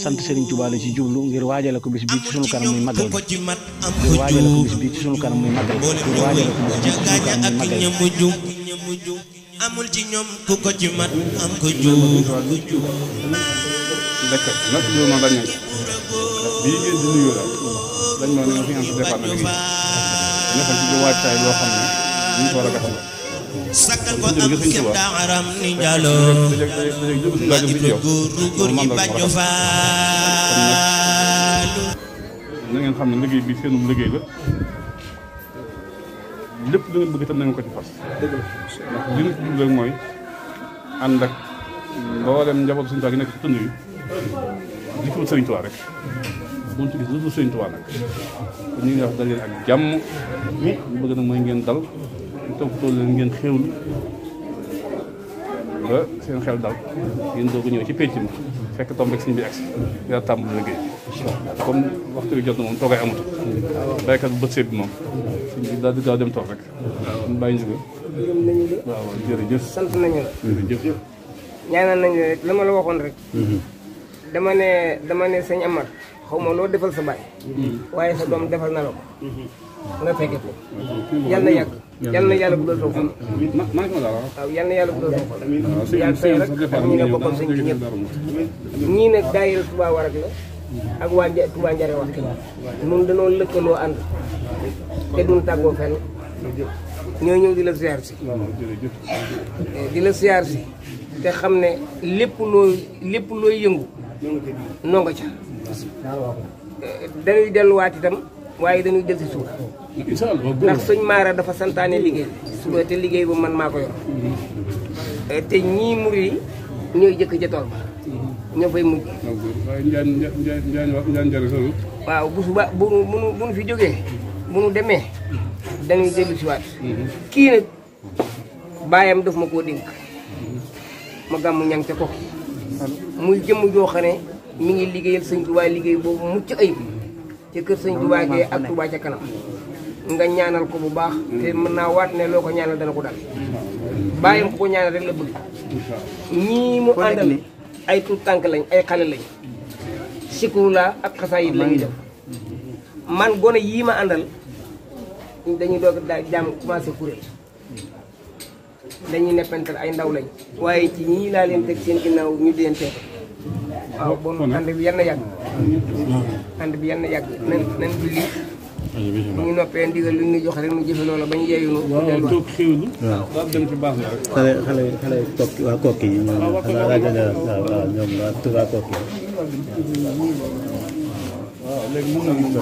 sant Serigne Touba la ci jublu ngir waajale ko bis bi ci sunu kanam muy màggal ngir waajale ko bis bi ci sunu kanam muy màggal ngir waajale ko bis bi ci sunu kanam muy màggal amul ci ñoom ku ko ci mat am ko ju dekk nak lu ma bañ bi ngeen di nuyu la dañ ma ne fi am départ na liggéey dafa ci waajtaay loo xam ne ñu ko war a gàttal sakal ko am kem daaram ni njalo góor gi bàjjo faalu na ngeen xam ne liggéey bi seenum liggéey la lépp lu ngeen bëgg tam na ngeen ko ci fas ndax li ñu ci jublu rek mooy ànd ak mboolem njaboot Sëriñ Tuubaa gi nekk ci tund yi di ko Sëriñ Tuubaa rek bu ñu ci gis lu dul Sëriñ Tuubaa nag kon ñu ngi wax dal leen ak jàmm ñu bëgg nag mooy ngeen dal ñu toppatoo leen ngeen xéwlu ba seen xel dal ngeen doog a ñëw ci pénc mi fekk tombe ak sëñ bi agsi yaa tàmbali liggéey comme waxtu bi jot na moom toogay amut baykat bu bët seet bi moom sëñ bi daal di gaaw dem toog rek ñu bàyyi ñu waaw jërëjëf sant nañu la jërëjëf ñaanal nañu rek la ma la waxoon rek dama ne sëñ Amar xaw ma loo defal sa baay waaye sa doom defal na la ko nga fekke ko yal na yàgg yal na yàlla guddal soo fan waaw yal na yàlla guddal soo fan yaa tey rek ak ñi nga bokkal sëñ bi ñëpp ñii nag daayira Touba Warak la ak waa Touba Njare wax nun dañoo lëkkaloo ànd te duñ tàggoo fenn ñoo ñëw di la ziar si te xam ne lépp looy yëngu noo nga ca dañuy delluwaat itam waaye dañuy del si suuf ndax sëñ Mara dafa santaane liggéey suba te liggéey bu man maa ko yor te ñii muri yi ñooy jëkk ca tool ba ñoo fay mujj waaw bu suba bu nu fi jógee bu nu demee dañuy dellu si waat kii nag baayam daf ma koo dénk ma gàmmu ñang ca ko muy jëmm joo xam ne mi ngi liggéeyal sëñ Tuubaa liggéey boobu mucc ayib ci kër sëñ Tuubaa gee ak Tuubaa ca kanam nga ñaanal ko bu baax te mën naa waat ne loo ko ñaanal dana ko dal bàyyam ko ñaanal rek la bëgg ñii mu àndal ay tuut tànk lañ ay xale lañ sikuru la ak xasaayit la ñuy def man gone yii ma àndal dañuy doog daa jaam commencé kuréel dañuy neppantal ay ndaw lañ waaye ci ñii laa leen teg seen ginnaaw ñu di leen teete waaw bon ànd bi yan na yàgg ànd bi yan na yàgg nan julli bu ñu noppee ndigal lu ñu jox rek ñu jëfe loola bañ yeeyunu toog xéwlu waaw dem ci baax na rek xale kokki waa kokki yi ñoom rajo waaw ñoom waa Touba kokki waaw léegi mën na